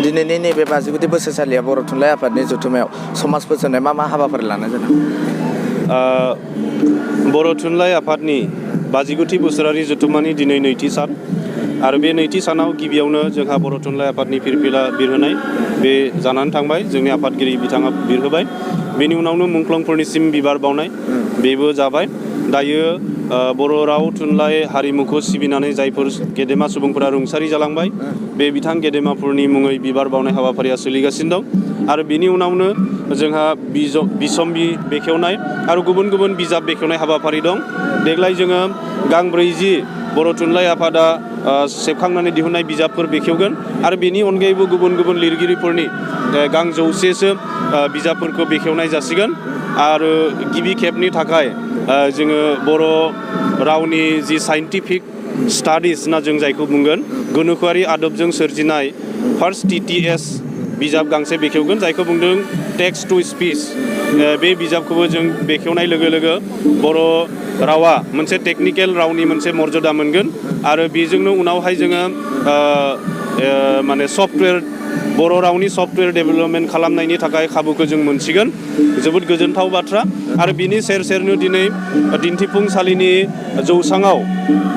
दिनैनि नैबे 59 बोसोरसालिया बर' थुनलाइ आफादनि जथुमायाव समाज फोसाबनाय मा हाबाफारि लानाय जादों? बर' थुनलाइ आफादनि 59 बोसोरारि जथुम्मानि दिनै नैथि सान आरो बे नैथि सानाव गिबियावनो जोंहा बर' थुनलाइ आफादनि फिरफिला बिरहोनाय बे जानानै थांबाय। जोंनि आफादगिरि बिथाङा बिरहोबाय। बेनि उनावनो मुंख्लंफोरनिसिम बिबार बावनाय बेबो जाबाय। दायो बर' राव थुनलाइ हारिमुखौ सिबिनानै जायफोर गेदेमा सुबुंफोरा रुंसारि जालांबाय बे बिथां गेदेमाफोरनि मुङै बिबार बावनाय हाबाफारिया सोलिगासिनो दं आरो बेनि उनावनो जोंहा बिसम्बि बेखेवनाय आरो गुबुन गुबुन बिजाब बेखेवनाय हाबाफारि दं। देग्लाय जोङो गांब्रै बर' थुनलाइ आफादा सेबखांनानै दिहुननाय बिजाबफोर बेखेवगोन आरो बेनि अनगायैबो गुबुन गुबुन लिरगिरिफोरनि गां 100सो बिजाबफोरखौ बेखेवनाय जासिगोन आरो गिबि खेबनि थाखाय जोङो बर' रावनि जि साइन्टिफिक स्टाडिज होनना जों जायखौ बुंगोन गोनोखोआरि आदबजों सोरजिनाय फार्स्ट TTS बिजाब गांसे बेखेवगोन जायखौ बुंदों टेक्स्ट टू स्पीच। बे बिजाबखौबो जों बेखेवनाय लोगो लोगो बर' रावा मोनसे टेक्निकेल रावनि मोनसे मर्यादा मोनगोन आरो बेजोंनो उनावहाय जोङो माने सफ्टवेयर बर' रावनि सफ्टवेयर डेभेलपमेन्ट खालामनायनि थाखाय खाबुखौ जों मोनसिगोन। जोबोद गोजोनथाव बाथ्रा आरो बिनि सेर सेरनो दिनै दिन्थिफुंसालिनि जौसाङाव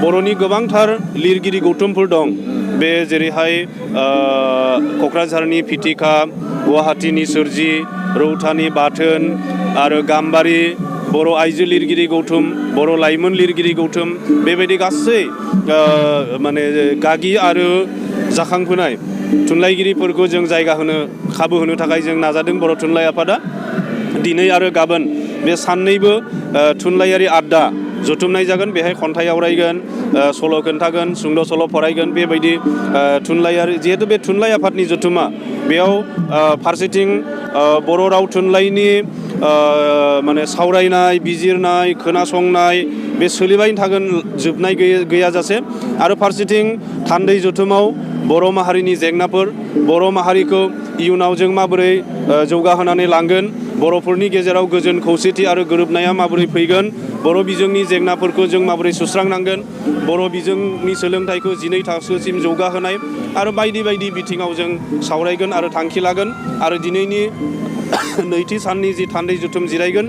बर'नि गोबांथार लिरगिरि गौथुमफोर दं। बे जेरैहाय क'क्राझारनि फिथिखा, गुवाहाटीनि सोरजि, रौतानि बाथोन आरो गाम्बारि, बर' आइजो लिरगिरि गौथुम, बर' लाइमोन लिरगिरि गौथुम बेबायदि गासै माने गागि आरो जाखांफुनाय थुनलाइगिरिफोरखौ जों जायगा होनो खाबु होनो थाखाय जों नाजादों बर' थुनलाइ आफादा। दिनै आरो गाबोन बे साननैबो थुनलाइयारि आड्डा जथुमनाय जागोन। बेहाय खन्थाइ आवरायगोन, सल' खोन्थागोन, सुंद' सल' फरायगोन। बेबायदि थुनलाइयारि जिहेतु बे थुनलाइ आफादनि जथुम्मा बेयाव फारसेथिं बर' राव थुनलाइनि माने सावरायनाय, बिजिरनाय, खोनासंनाय बे सोलिबाय थागोन जोबनाय गैयाजासे आरो फारसेथिं थान्दै जथुमाव बर' माहारिनि जेंनाफोर, बर' माहारिखौ इयुनाव जों माबोरै जौगाहोनानै लांगोन, बर'फोरनि गेजेराव गोजोन खौसेथि आरो गोरोबनाया माबोरै फैगोन, बर' बिजोंनि जेंनाफोरखौ जों माबोरै सुस्रांनांगोन, बर' बिजोंनि सोलोंथाइखौ 12 थाखोसिम जौगाहोनाय आरो बायदि बायदि बिथिङाव जों सावरायगोन आरो थांखि लागोन आरो दिनैनि नैथि साननि जि थान्दै जथुम जिरायगोन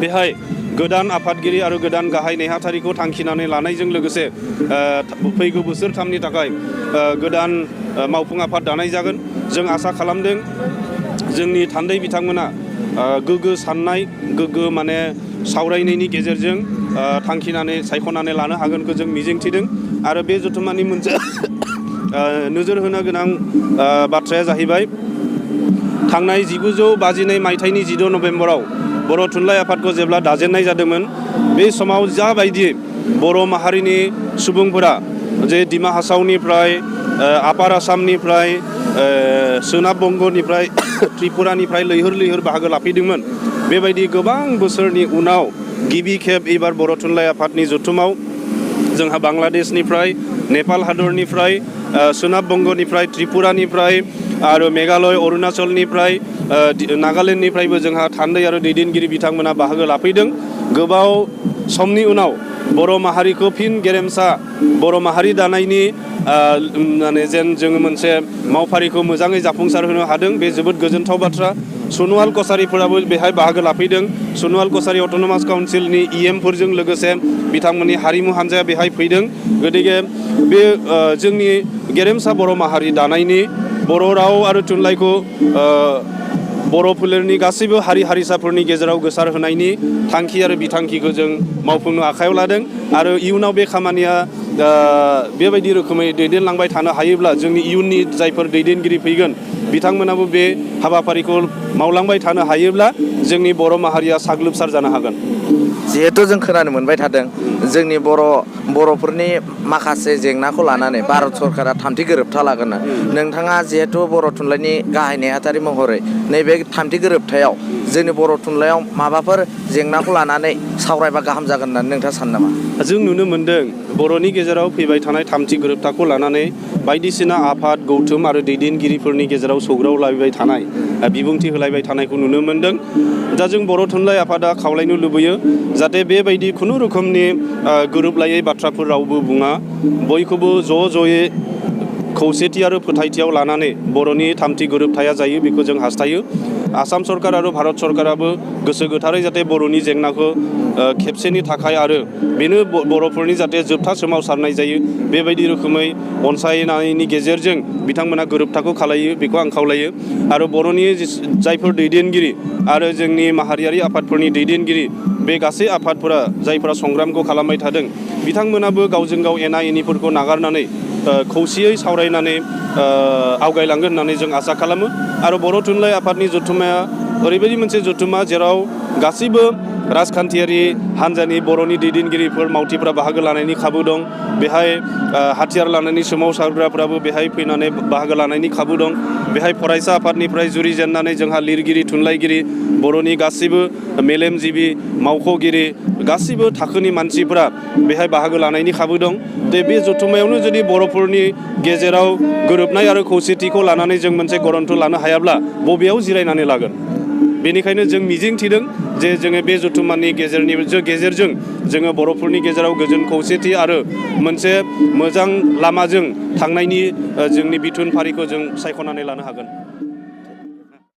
बेहाय गोदान आफादगिरि आरो गोदान गाहाय नेहाथारिखौ थांखिनानै लानायजों लोगोसे फैगौ बोसोरथामनि थाखाय गोदान मावफुं आफाद दानाय जागोन। जों आसा खालामदों जोंनि थान्दै बिथांमोना गोग्गो साननाय, गोग्गो माने सावरायनायनि गेजेरजों थांखिनानै सायख'नानै लानो हागोनखौ जों मिजिंथिदों आरो बे जथुम्मानि मोनसे नोजोर होनो गोनां बाथ्राया जाहैबाय थांनाय 1952 मायथाइनि 16 नभेम्बराव बर' थुनलाइ आफादखौ जेब्ला दाजेननाय जादोंमोन बे समाव जाबायदि बर' माहारिनि सुबुंफोरा जे दिमा हासावनिफ्राय, आपार आसामनिफ्राय, सोनाब बंग'निफ्राय, त्रिपुरानिफ्राय लैहोर लैहोर बाहागो लाफैदोंमोन बेबायदि गोबां बोसोरनि उनाव गिबि खेब एबार बर' थुनलाइ आफादनि जथुमाव जोंहा बांलादेशनिफ्राय, नेपाल हादरनिफ्राय, सोनाब बंग'निफ्राय, त्रिपुरानिफ्राय आरो मेघालय, अरुणाचलनिफ्राय, नागालेण्डनिफ्रायबो जोंहा थान्दै आरो दैदेनगिरि बिथांमोना बाहागो लाफैदों। गोबाव समनि उनाव बर' माहारिखौ फिन गेरेमसा बर' माहारि दानायनि माने जेन जोङो मोनसे मावफारिखौ मोजाङै जाफुंसार होनो हादों बे जोबोद गोजोनथाव बाथ्रा। सनुवाल कसारिफोराबो बेहाय बाहागो लाफैदों। सनुवाल कसारि अट'नमास काउन्सिलनि EMफोरजों लोगोसे बिथांमोननि हारिमु हान्जाया बेहाय फैदों। गतिके बे जोंनि गेरेमसा बर' माहारि दानायनि बर' राव आरो थुनलाइखौ बर' फोलेरनि गासैबो हारि हारिसाफोरनि गेजेराव गोसारहोनायनि थांखि आरो बिथांखिखौ जों मावफुंनो आखायाव लादों आरो इयुनाव बे खामानिया बेबायदि रोखोमै दैदेनलांबाय थानो हायोब्ला जोंनि इयुननि जायफोर दैदेनगिरि फैगोन बिथांमोनाबो बे हाबाफारिखौ मावलांबाय थानो हायोब्ला जोंनि बर' माहारिया साग्लोबसार जानो हागोन। जिहेथु जों खोनानो मोनबाय थादों जोंनि बर'फोरनि माखासे जेंनाखौ लानानै भारत सरकारा थामथि गोरोबथा लागोन। नोंथाङा जिहेथु बर' थुनलाइनि गाहाय नेहाथारि महरै नैबे थामथि गोरोबथायाव जोंनि बर' थुनलाइयाव माबाफोर जेंनाखौ लानानै सावरायबा गाहाम जागोन होननानै नोंथाङा सानो नामा? जों नुनो मोन्दों बर'नि गेजेराव फैबाय थानाय थामथि गोरोबथाखौ लानानै बायदिसिना आफाद, गौथुम आरो दैदेनगिरिफोरनि गेजेराव सौग्रावलायबाय थानाय, बिबुंथि होलायबाय थानायखौ नुनो मोन्दों। दा जों बर' थुनलाइ आफादा खावलायनो लुबैयो जाहाथे बेबायदि खुनु रोखोमनि गोरोबलायै बाथ्राफोर रावबो बुङा, बयखौबो ज'यै खौसेथि आरो फोथायथियाव लानानै बर'नि थामथि गोरोबथाया जायो बेखौ जों हास्थायो। आसाम सरकार आरो भारत सरकाराबो गोसो गोथारै जाहाथे बर'नि जेंनाखौ खेबसेनि थाखाय आरो बेनो बर'फोरनि जाहाथे जोबथा सोमावसारनाय जायो बेबायदि रोखोमै अनसायनायनि गेजेरजों बिथांमोना गोरोबथाखौ खालायो बेखौ आं खावलायो। आरो बर'नि जायफोर दैदेनगिरि आरो जोंनि माहारियारि आफादफोरनि दैदेनगिरि बे गासै आफादफोरा जायफोरा संग्रामखौ खालामबाय थादों बिथांमोनाबो गावजों गाव एना एनिफोरखौ नागारनानै खौसेयै सावरायनानै आवगायलांगोन होननानै जों आसा खालामो। आरो बर' थुनलाइ आफादनि जथुम्माया ओरैबायदि मोनसे जथुम्मा जेराव गासैबो राजखान्थियारि हान्जानि बर'नि दैदेनगिरिफोर मावथिफ्रा बाहागो लानायनि खाबु दं। बेहाय हाथियार लानायनि सोमावसारग्राफ्राबो बेहाय फैनानै बाहागो लानायनि खाबु दं। बेहाय फरायसा आफादनिफ्राय जुरिजेननानै जोंहा लिरगिरि थुनलाइगिरि बर'नि गासैबो मेलेमजिबि मावख'गिरि गासैबो थाखोनि मानसिफोरा बेहाय बाहागो लानायनि खाबु दं। बे जथुम्मायावनो जुदि बर'फोरनि गेजेराव गोरोबनाय आरो खौसेथिखौ लानानै जों मोनसे गरन्थ लानो हायाब्ला बबेयाव जिरायनानै लागोन। बेनिखायनो जों मिजिं थिदों जे जोङो बे जथुम्मानि गेजेरजों जोङो बर'फोरनि गेजेराव गोजोन खौसेथि आरो मोनसे मोजां लामाजों थांनायनि जोंनि बिथोन फारिखौ जों सायख'नानै लानो हागोन।